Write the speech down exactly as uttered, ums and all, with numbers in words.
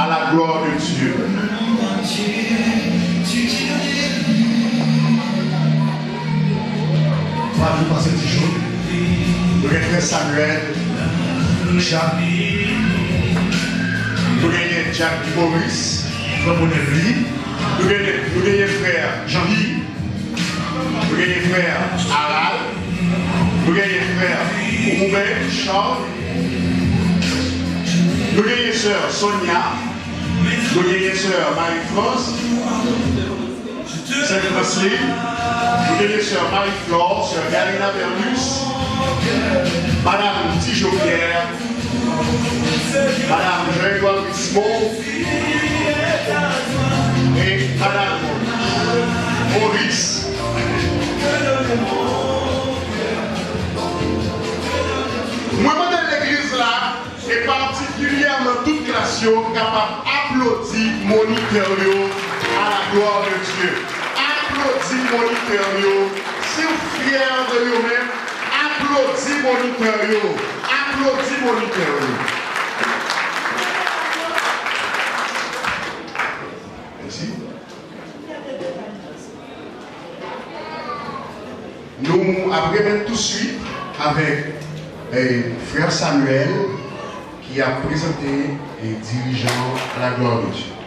À la gloire de Dieu. Bravo, pastè Tijo. Nou gen frè Samuel Jacques. Nou genyen Jack Maurice, frè Bonelvi. Nou genyen, nou genyen frè Jean-Guy. Nou genyen frè Aral. Nou genyen frè Rouben Charles. Nou genyen sè Sonia. Nou genyen sè Marie-France. Sè Francine. Nou genyen sè Marie-Flore, sè Galina Bernus. Madam Tijo Pierre. Madam Jean-Edouard Bispo. E Madam Maurice. Mwen mande legliz la, e patikilyèman tout klas yo, kapab aplodi monitè yo à la gloire de Dieu. Aplodi monitè yo. Si w fyè de yo menm, aplodi monitè yo. Aplodi monitè yo. Mèsi. Nou ap remèt touswit avèk, eh, frè Samuel ki ap prezante, eh, dirijan à la gloire de Dieu.